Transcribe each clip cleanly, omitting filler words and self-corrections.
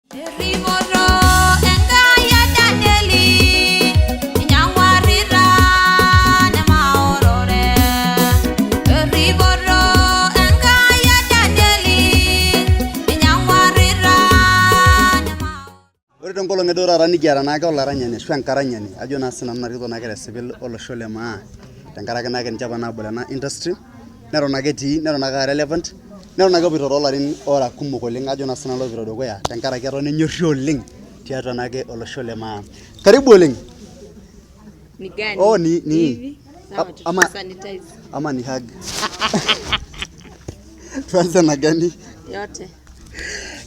Erripoto Enkai e Danieli, inyang'uarrita nemaorore. Erripoto Enkai e Danieli, inyang'uarrita nemaorore. Ore toonkolong'i duo taata nikiata naake olaranyani ashu enkaranyani ajo naa sinanu narikito naake tesipil olosho le maa tenkaraki naake ninche apa naabol ena industry neton ake etii neton ake aa relevant neton ake epoito toolarin ora kumok oleng ajo naa sinanu lopoito dukuya tenkaraki eton enyorri oleng tiatua naake olosho le maa. Karibu oleng. Ni gani? Oh, ni Hivi? Sawa, ama sanitize. Ama ni hug. Tuanze na gani? Yote.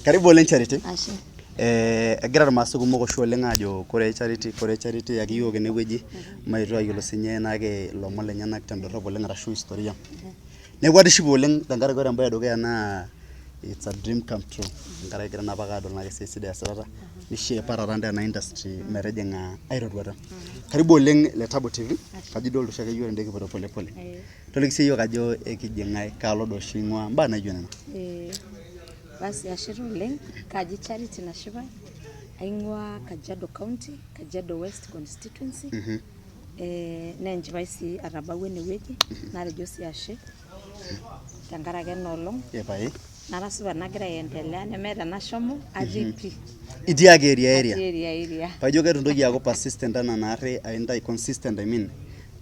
Karibu oleng Charity. Ashe. Eh, egira irmaasai kumok oshi oleng aajo kore Charity, kore Charity ake yiok enewueji mayetu ayiolou sinye naake ilomon lenyenak tendorrop oleng arashu historia. Neeku atishipe oleng tenkaraki ore embae edukuya naa it's a dream come true tenkaraki egira naa apake adol naake esiai sidai easita nishepa taata ntae ena industry metijing'a ai roruata. Karibu oleng Letabo TV, kajo idol oshiake yiok tende kipoito pole pole. Toliki siyie iyiok ajo ekiji ng'ae, kaalo doi oshi ing'ua, imbaa naijo nena. Basi ashe taa oleng, kaji Charity Nashipae, aing'ua Kajiado County, Kajiado West Constituency. Naa enchipai sii atabawua enewueji, natejo sii ashe tenkaraki ena olong. Ee pae. Nara supat nagira aendelea nemeeta enashomo atii pii. Itii ake area area. Atii area area. Paijo ketu intoki aaku persistent anaa naarri intai consistent I mean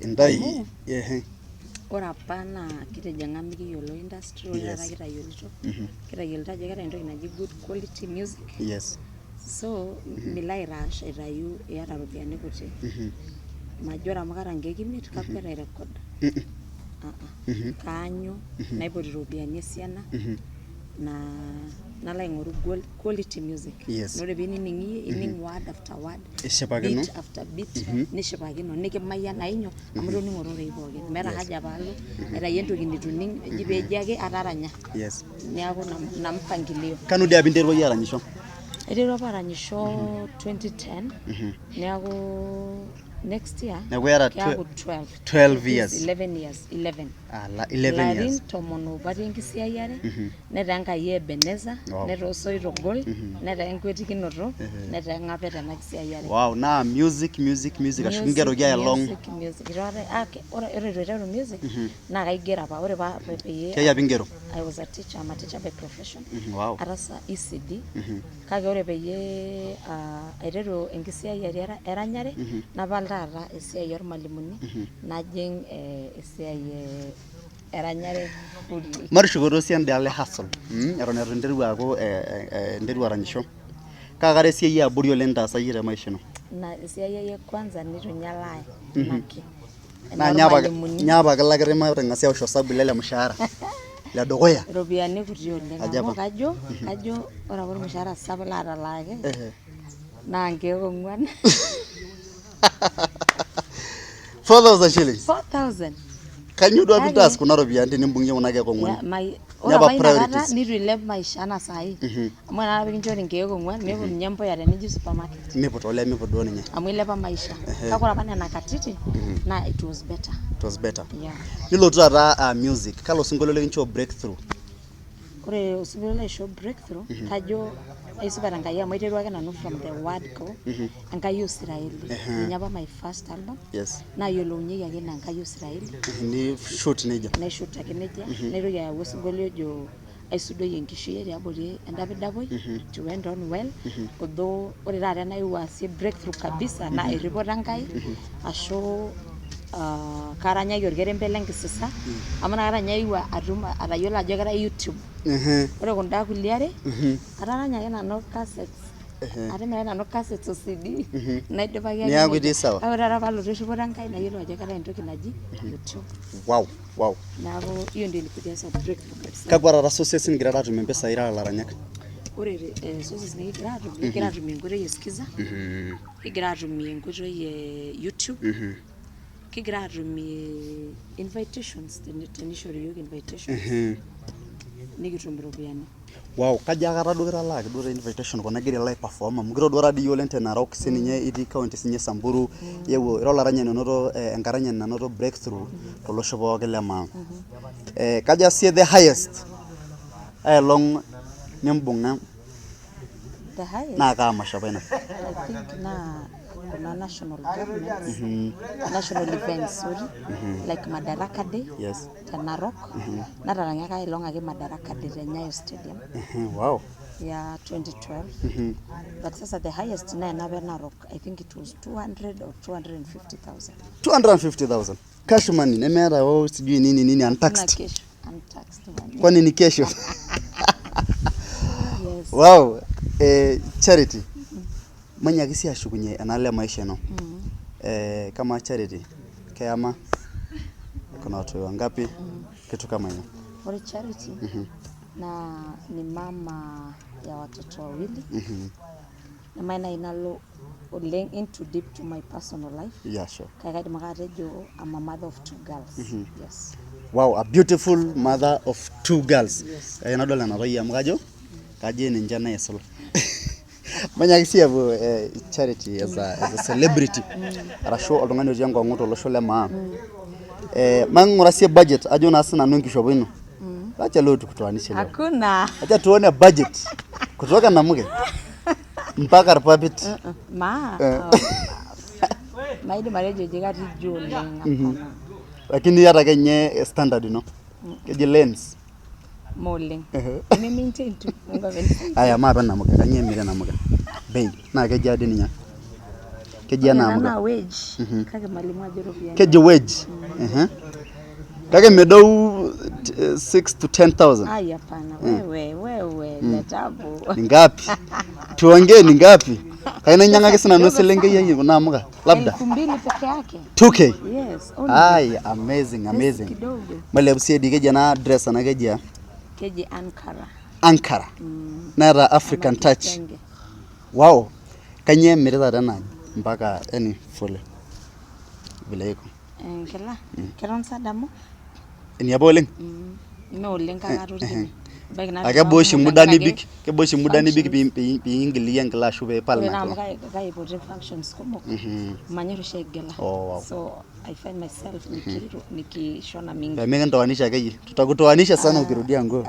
intai ehe. Ore apa naa kitijing'a mikiyiolo industry ore taata kitayioloito. Kitayioloito ajo keetae entoki naji good quality music. Yes. So milo ai rush aitayu iyata iropiyiani kuti. Majo ore amu kaata nkeek imiet kakwet ai record. Kaanyu naipot iropiyiani esiana naa nalo aing'oru quality music. Yes. Naa ore piinining iyie ining word after word, Ishipakino. beat after beat nishipakino nikimayian ainyo amu itoning'o rorei pookin. Meeta haja paalo aitayu entoki nitu ining eji peeji ake ataranya. Yes. Neeku ina mpangilio. Kanu dii apa interua iyie aranyisho? Aiterua apa aranyisho 2010 neeku next year Neeku iyata keaku 12. 12 years. 11 years, 11. Ala 11 Ilarin years. 10 obo atii enkisiayiare netaa Enkai e Ebeneza Wow. netaa osoit ogol netaa enkuetikinoto netaa eng'apet ena kisiayiare. Wow, naa music music music ashu kingeroki ai olong. Music, music. Itu aikata ah, ore ore itu aiteru music naa kaigero apa ore pa peyie Tiai apa ingero? I was a teacher, I'm a teacher by profession. Wow. Ataasa ECD. Kake ore peyie ah, aiteru enkisiayiare eranyare napal taata esiai ormalimuni najing eh, esiai eh, eranyare fully. Matushukoto sii endaalo e hustle eton eitu interu aaku eh, eh, interu aranyisho. Kaa kata esiai e abori oleng nitaasa iyie te maisha ino? Ina esiai ai e kwanza neitu ninye alo ae naki. Naa nyoo apa nyoo apa kilakitae matang'asi aosh osabu lele mushaara le dukuya? Iropiyiani kuti oleng Aja amu apa? kajo kajo ore apa ormushaara sapuk laatalaaki naa nkeek ong'uan. 4000 shillings. 4000. Kainyoo duo apa intaas kuna ropiyiani tenimbung'ie kuna keek ong'uan? Ore apa inakata nitu ilep maisha anaa saai amu ore tenakata pikinchori nkeek ong'uan miput ninye empuya tenijo supermarket. Miput olee miput duo ninye. Amu ilepa maisha. Kake ore apa nena katitin naa it was better. It was better. Yeah. Nilotu taata music, kalo sinkolio likinchoo breakthrough? Ore osinkolio laishoo breakthrough kajo aisupat Enkai amu aiterua ake nanu from the word go Enkai Osiraeli. Ninye apa my first album. Yes. Naayiolounyieki ake ina Enkai Osiraeli. Ni shoot nejia. Naishoot ake nejia. Naitoki ayau osinkolio ojo aisudoyie enkishui ai tiabori endapidapoi. It went on well. Although ore taata enaewuo aasie breakthrough kabisa naa erripoto Enkai ashu ah, karanyaki orkerembe le nkisisa amu inakata ninye aewuo atum atayiolo ajo keetae YouTube. Ore kunda kulie are ataranya ake nanu cassettes. Atimira ake nanu cassettes o CD naidipaki ake Niaku nejia. itii sawa. Kake ore taata paalotu erripoto Enkai nayiolou ajo keetae entoki naji YouTube. Wow. Neeku hiyo ndio ilikuja sasa breakthrough kabisa. Kakwa taata sources nigirara aatumie mpisai irara ilaranyak? Ore sources nikigira aatum, kigira aatumie enkoitoi e Skiza, kigira aatumie enkoitoi e YouTube. Kigira atumie invitations tenishori iyiok invitations nikitum iropiyiani. Wow, kaja akata duo kitalaaki duo te invitation kuna igira alo aiperform amu kitodua taadii iyiok oleng te Narok sininye itii county sinye e Samburu iyewuo ira olaranyani onoto enkaranyani nanoto breakthrough tolosho pookin le maa. Kaja sie the highest aelong nimbung'a The highest naa kaa masho apa ina? I think naa kuna national governments, national events sorry, like Madaraka Day te Narok, nataranya ake aelong ake Madaraka Day te Nyayo Stadium ya 2012. But sasa the highest naa enapa e Narok, I think it was 200 or 250,000. 250,000 cash money nemeeta oh sijui nini nini Hakuna untaxed. kesho, untaxed money. Kwani ni kesho? Yes. Wow, Charity. Manyaaki sii ashukunye enaalo e maisha ino. Kama Charity, keyama, kuna watu wangapi, kitu kama hiyo. Ore Charity naa ni mama ya watoto wawili. Nemayieu naaji nalo oleng into deep to my personal life. Yeah, sure. Kake kaidim ake atejo I'm a mother of two girls. Yes. Wow, a beautiful mother of two girls. Yes. Kayieu nadol nena toyie amu kajo ninche naisul. Manyaaki sii apuo Charity as a celebrity arashu oltung'ani otii enkong'u tolosho le maa. Maing'ura sie budget ajo naa sinanu enkishopo ino. Acha leo tukutoanishe leo. Hakuna. Acha tuone budget kutoka Namuke mpaka Irpapit. Ma. Maidim atejo eji katii juu oleng hapana. Lakini iyata ake ninye standard ino. Keji lens. Ma oleng. Nime maintain tu. Mungu amenisaidia. Aya maape namuke, kanyoo emiri enamuke? Bei naa kejaa dii ninye? Kejaa ena Ore ena amuke? naa wage kake malimu ajo iropiyiani. Keji wage. Kake medou 6 to 10,000. Ai hapana, wewe wewe tatabu. Ni ngapi? Tuongee ni ngapi? Kayieu nainyang'aki sinanu eselenkei ai kuna amuka. Labda 2000 peke yake. 2K. Yes, only. Ai, amazing, Pesa amazing. kidogo. Mailepu sie dii keji ena dress ena keji aa? Keji Ankara. Ankara. Neeta African Ama touch. kitenge. Wow. Kanyoo emiri taata ena mpaka yani fule vile iko? Enkila. Keton sa adamu? Eniapa oleng? Mme oleng kake atorikine. Ebaiki naa Kebaa oshi muda tenkaraki nibik, kebaa oshi muda nibik functions. piingil iyie enkila ashu piipal Ore ina naa amu kila? kaipoti functions kumok, manyorr oshi aigila. Oh, wow. So I find myself nikishona mingi. Pemikintoanisha akeyie. Tutakutoanisha sana ukirudia nguo.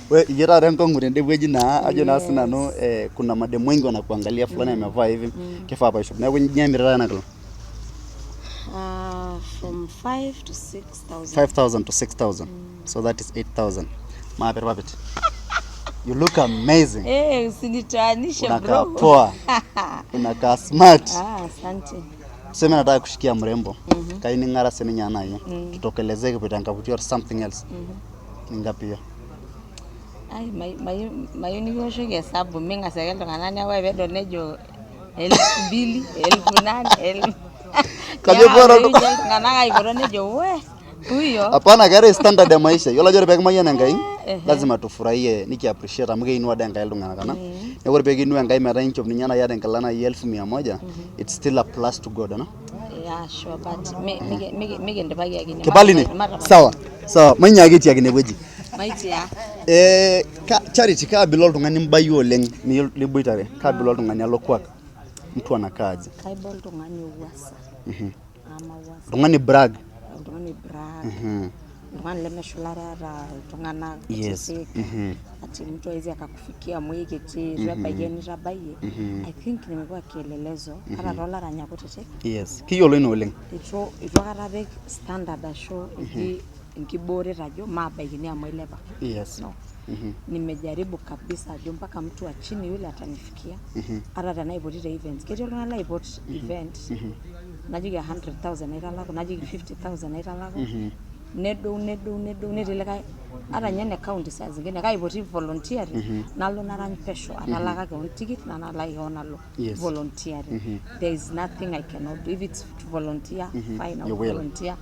We iyie taata enkong'u tende wueji naa ajo naa sinanu kuna mademu wengi wanakuangalia fulani amevaa hivi kifaa paishop. Neeku nyoo emiri taata ena kila? From 5 to 6,000. 5,000 to 6,000. So that is 8,000. Maape irpapit. You look amazing. Eh, usinitoanishe Unakaa bro. poa. Unakaa smart. Ah, asante. Tuseme nataka kushikia mrembo. Kayieu ning'ara sininye anaa iyie. Tutokelezee kipoito enkaputi or something else. Ni ngapi hiyo? Ai, mayieu nikiwoshoki hesabu, ming'asie ake iltung'anak neeku ore peedol nejo 2000, 8000, elfu. Kajo Neeku bora keyieu ninye iltung'anak aipoto nejo we huyo. Hapana, keetae standard ya maisha. Yiolo ajo ore peekimayian Enkai, lazima tufurahie niki appreciate amu keinua doi Enkai iltung'anak ana. Neeku ore peekinua Enkai metaa inchop ninye naaji ata enkila naaji elfu mia moja, it's still a plus to God ana. Yeah, sure, but mikindipaki ake ine. Kibali ine? Sawa. Sawa, mainyaaki atiaki ine wueji. Maitia. Charity, kaa abila oltung'ani imbayie oleng liboitare? Kaa abila oltung'ani alo kuak? Mtu anakaa aje? Kaiba oltung'ani owuasa. Ama owuasa. Oltung'ani brag. Oltung'ani brag. Oltung'ani lemeshulare ata iltung'anak kutitik. Ati mtu hawezi akakufikia amu ikiti, itu ebaiki enitabayie. I think nimekuwa kielelezo ata toolaranyak kutitik. Yes, kiyiolo ina oleng. Itu aikata apik standard ashu eji enkibooret ajo maabaikini amu ailepa. No. Nimejaribu kabisa ajo mpaka mtu wa chini yule atanifikia. Ata tenaipoti te events. Ketii oltung'ani laipot event najoki 100,000 aitalaku, najoki 50,000 aitalaku. Nedou nedou nedou netii likae ata ninye ene county saa zingine kaipoti volunteering nalo narany pesho atalaka keon tikit naa nalaaki keon nalo volunteering. There is nothing I cannot do. If it's to volunteer, fine, I'll You will. volunteer.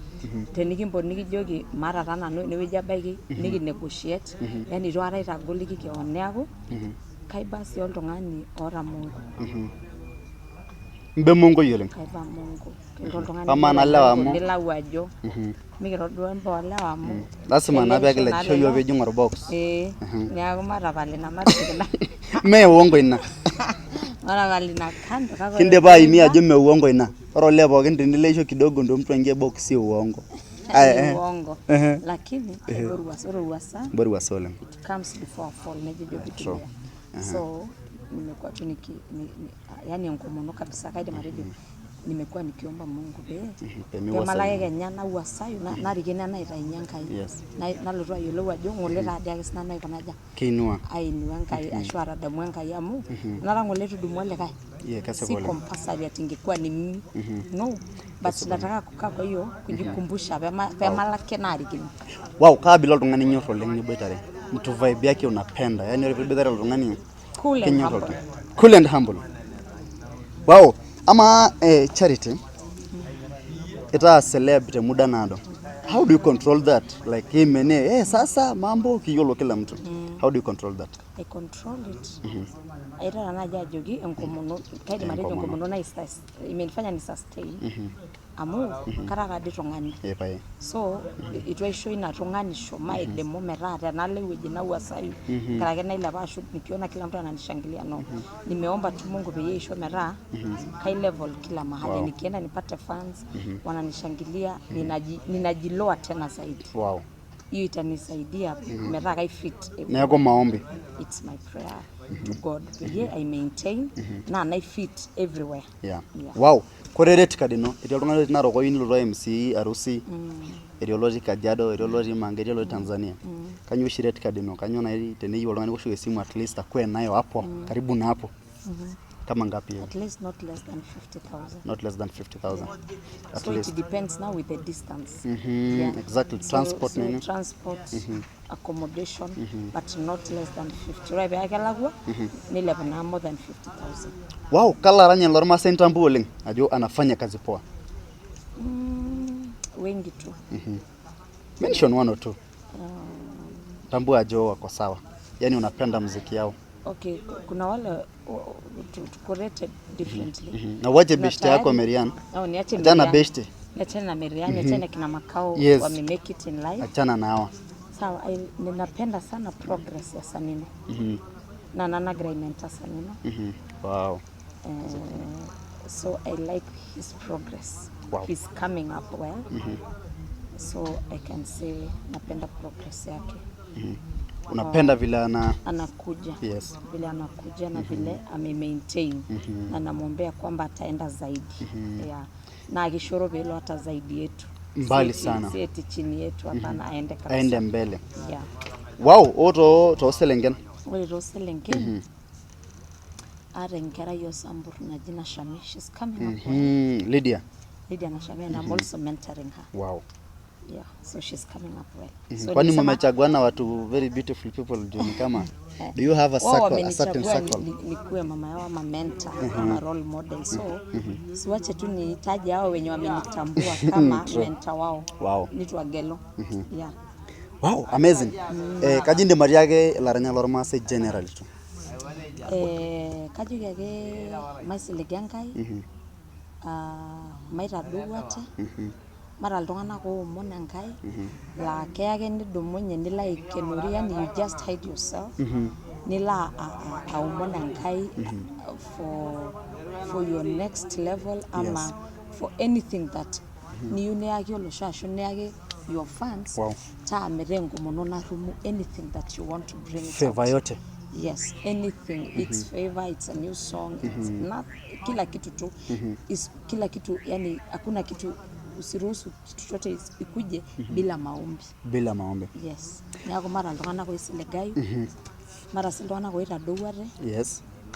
Tenikimpot nikijoki maata taa nanu enewueji abaiki nikinegotiate, yani itu aikata aitagoliki keon neeku kaiba sii oltung'ani oota Mungu. Mbe monkoi oleng. Kaiba Mungu. Kelotu oltung'ani Amaa naa lewa amu nilau ajo mikiro duo embaa olewa amu lasima naa keleisho pee naa kilejisho iyiook lelo. piijing orbox. Ee, neeku matapal ina matipik ina Mee uongo ina. matapal ina kando kake ore Kindipa aimie teipa ajo mee uongo ina. Ore olee pookin tenileisho kidogo ndio mtu aingie box sio uongo. Aya, ni eh. uongo. Ehe. Lakini ore uwasa Bora uwasa oleng. it comes before a fall nejo ejo True. Biblia. So nimekuwa tu niki yani enkomono kabisa kaidim atejo nimekuwa nikiomba Mungu pee Pemiwasayu. pemalaki kenya nawuasayu narikino enaitayunye Enkai. Yes. Nalotu ayiolou ajo ng'ole taadi ake sinanu aikuna aja Keinua. ainua Enkai ashu atadamu Enkai amu enata ng'ole itu idumu olikae. Yeah, kesipa Si oleng. compulsory ati ingekuwa ni mimi. No, but nataka kukaa kwa hiyo kujikumbusha pemalaki naarikino. Wow, kaa abila oltung'ani inyorr oleng niboitare? Mtu vibe yake unapenda. Yaani ore piiboitare oltung'ani Cool and kenyorr humble. oltung'ani. Cool and humble. Wow, amaa Charity itaa celeb te muda naado. How do you control that? Like imene, sasa mambo kiyiolo kila mtu. How do you control that? I control it. Aitara naaji ajoki enkomono, kaidim atejo Enkomono. enkomono imenifanya ni sustain amu kara taadi tung'ani. Eh, pae. So itu aisho ina tung'anisho maidimu metaa tenalo ewueji nawuasayu nkaraki nailepa ashu nikiona kila mtu ananishangilia no. Nimeomba tu Mungu peyie aisho metaa kai level kila mahali. Wow. Nikienda nipate fans wananishangilia, ninajiloa tena zaidi. Wow. Hiyo itanisaidia metaa kai fit. Neeku maombi. It's my prayer to God peyie I maintain naa nai fit everywhere. Yeah. Yeah. Wow. Kore rate card ino, etii oltung'ani otii Narok oyieu nilotu MC harusi, etii olotii Kajiado, etii olotii Manga, etii olotii Tanzania. Kanyoo oshi rate card ino? Kanyoo nai teneyieu oltung'ani niwoshoki esimu at least akuwe nayo hapo, karibu na hapo. Kama ngapi hiyo? At least not less than 50,000. Not less than 50,000. At So least. it depends now with the distance. Mhm, exactly. Transport so, nini? Transport, accommodation, but not less than 50. Ore pee kelakwa nilepu naa more than 50,000. Wow, kala aranyani lormaasai intambua oleng ajo anafanya kazi poa. Wengi tu. Mention one or two. Tambua ajo wako sawa. Yaani unapenda muziki yao. Okay, kuna wale tuko rated differently. Na uache Kuna beshte yako tayari- Marian. Oh, niache Achana na Marian. beshte. Niachane na Marian, niachane na kina Makao Yes. wame make it in life. Achana na hawa. Sawa, ninapenda sana progress ya Sanino. Na nanagira mentor Sanino. Wow. So I like his progress. Wow. He's coming up well. So I can say napenda progress yake. Unapenda vile ana Anakuja. Yes. Vile anakuja na vile ame maintain. Na namwombea kwamba ataenda zaidi. Yeah. Na akishoro vile hata zaidi yetu. Mbali Si eti- sana. Si eti chini yetu hapana, aende kabisa. Aende mbele. Yeah. Wow, oto tooselenken. Ore tooselenken aata enkerai osambur naji Nashami. She's coming up well. Lydia. Lydia Nashami, and I'm also mentoring her. Wow. Yeah, so she's coming up well. So Kwani nilisema- mmechaguana watu very beautiful people juu ni kama do you have a wao circle, a certain wamenichagua circle? nikuwe mama yao ama mentor ama role model, so siwache tu nitaje hao wenye wamenitambua kama mentor wao. Wow. Nitwa Gelo. Yeah. Wow, amazing. Kaji indim atiaki ilaranyak lormaasai generally tu? Kajoki ake maisiliga Enkai, maitadou ate, mara iltung'anak oomon Enkai laa keya ake nidumunye nilo aikenori, yani you just hide yourself nilo aomon Enkai for your next level ama Yes. for anything that niyieu niyaki olosho ashu niyaki your fans. Wow. Taa metaa enkomono narumu anything that you want to bring it Favor out. yote. Yes, anything. It's favor, it's a new song, it's not, kila kitu tu is, kila kitu yani hakuna kitu, usiruhusu kitu chochote ikuje bila maombi. Bila maombi. Yes, neeku mara iltung'anak oisiligayu, mara sii iltung'anak oitadou ate.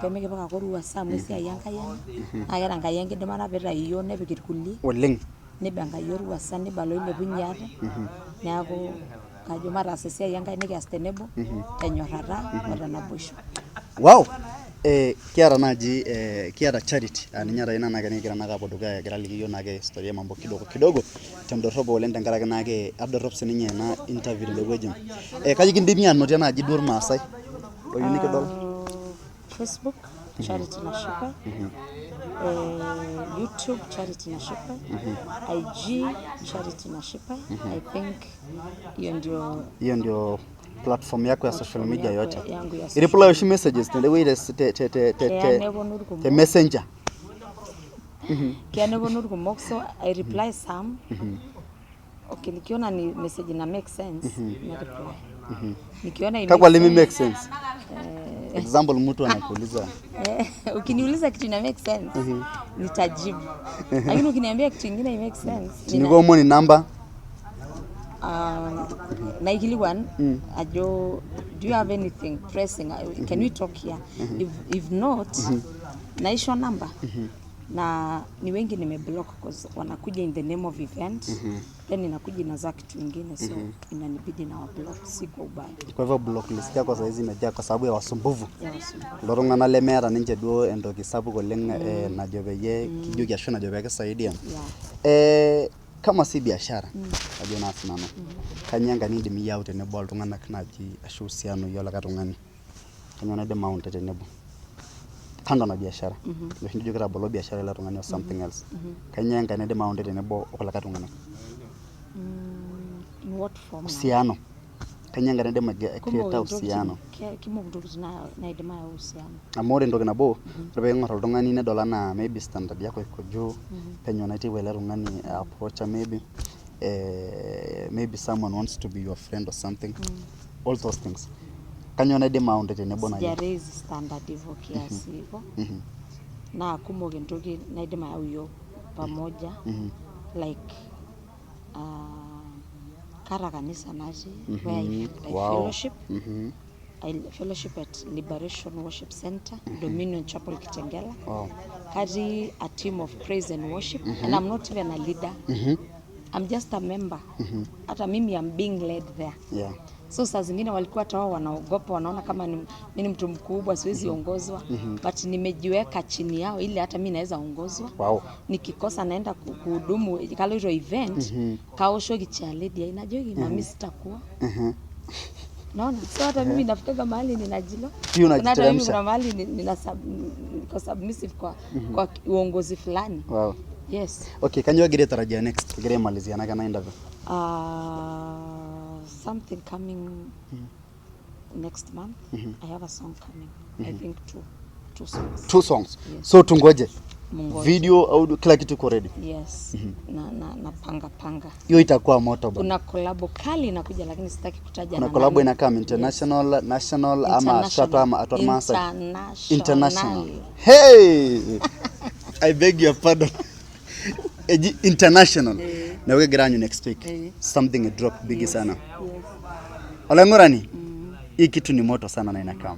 Pemikipik ake orusa amu esiai Enkai ena naa keeta Enkai enkidimata piitayu iyiok nepik irkulie. Oleng. Niba Enkai orusa niba loilepunye ate. Neeku kajo mataas esiai Enkai nikias tenebo tenyorrata o tenaboisho. Wow. Kiata naaji kiata Charity aa ninye taa ina naake nikigira naake apuo dukuya egira aliki iyiok naake historia mambo kidogo kidogo tendorrop oleng tenkaraki naake adorrop sininye ena interview tende wueji. Kaji kindimi anotie naaji duo irmaasai oyieu nikidol? Facebook. Charity Nashipa. YouTube Charity Nashipa. IG Charity Nashipa. I think hiyo ndio Hiyo ndio platform yako ya social media yote. Yangu ya social. Ireply oshi messages tende te te te te te Keya neponu irkumok. Te messenger. Keya neponu irkumok, so I reply some. Okay, nikiona ni message ina make sense, na reply. Nikiona i Kakwa make limi make sense, sense. Example, mtu anakuuliza ukiniuliza kitu ina make sense, nitajibu. Lakini ukiniambia kitu ingine i make sense, tinikomoni number. Naikilikuan ajo, do you have anything pressing? Can we talk here? If not, naisho namba na ni wengi nimeblock 'cause wanakuja in the name of event, then inakuja inazaa kitu ingine, so inanibidi na wablock, si kwa ubaya. Kwa hivyo block list yako saizi imejaa kwa sababu ya wasumbufu. Ya wasumbufu. Kulo tung'anak lemeeta ninche duo entoki sapuk oleng najo peyie kijoki ashu najo pee kisaidia. Kama si biashara, ajo naa sinanu, kanyoo enkae nindim iyie ayau tenebo oltung'anak naaji ashu uhusiano iyie olikae tung'ani? Kanyoo naidim ayau intae tenebo? Kando na biashara. Enoshi nijo kitabolo biashara ele tung'ani or something else. Kanyoo enkae naidim ayau intae tenebo okulikae tung'anak? In what form? Uhusiano. Kanyoo enkae naidim Kumok create uhusiano? Kumok intokitin naidim ayau uhusiano. Amu ore entoki nabo, ore peing'or oltung'ani nedol anaa maybe standard yako iko juu, penyo naitieu ele tung'ani approach maybe, maybe someone wants to be your friend or something. All those things. Kanyoo naidim ayau intae tenebo Sija naaji? raise standard hivyo kiasi hivyo. Naa kumok entoki naidim ayau iyiok pamoja, like kaata kanisa natii where I fellowship. I fellowship at Liberation Worship Center, Dominion Chapel, Kitengela. Katii a team of praise and worship, and I'm not even a leader. I'm just a member. Hata mimi I'm being led there. So saa zingine walikuwa hata wao wanaogopa, wanaona kama ni, mi ni mtu mkubwa, siwezi ongozwa, but nimejiweka chini yao ili hata mi naweza ongozwa. Nikikosa naenda kuhudumu kaloito event, kaoshoki chairlady ai najoki mami sitakuwa. Naona so hata mimi nafikaga mahali ninajilo. Pia Kuna hata mimi unajiteremsha. Kuna mahali niko submissive kwa uongozi fulani. Yes. Okay, kanyoo egira aitarajia next? Kigira aimalizia naake ena interview. Something coming next month. I have a song coming. I think two songs. Two songs. Yes. So tungoje. Mungoje. Video, audio, kila kitu iko ready. Yes. Na panga panga. Hiyo itakuwa moto bana. Kuna kolabo kali inakuja, lakini sitaki kutaja Kuna na collab nani. inakaa international, national ama International. shatu ama atwa Maasai? International. International. Hey! I beg your pardon. Eji international. Na wewe anyu next week. Something a drop big sana. Olaing'urani, hii kitu ni moto sana na inakaa.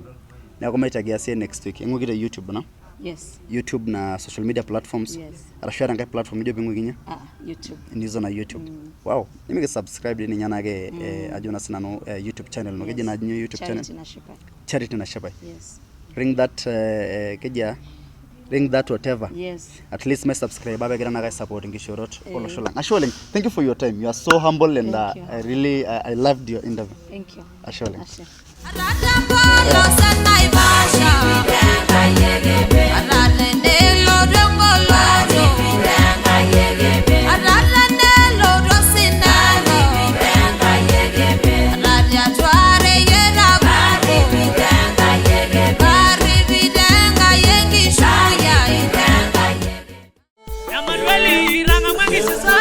Neeku maitagia sie next week. Ing'ukite YouTube na? Yes. YouTube na social media platforms. Yes. Arashu eeta enkae platform nijo ping'ukinye? Ah, YouTube. Nizo na YouTube. Wow. Nimiki subscribe ninye anake ajo na sinanu YouTube channel no. Keji naji YouTube channel? Charity Nashipa. Charity Nashipai. Yes. Ring that kejia ring that whatever. Yes. At least my subscriber pegira nake support nkishoorot olosho lang. Ashe oleng. Thank you for your time. You are so humble and Thank you. I really I loved your interview. Thank you. Ashe oleng. Ashe. Aratambolo Naivasha. Aratenelo tengoloto. Aratenelo tosinano. Aratiatware yerakuko. Karibitenga yenkishuya. Emanueli, rang'amu enkisisa.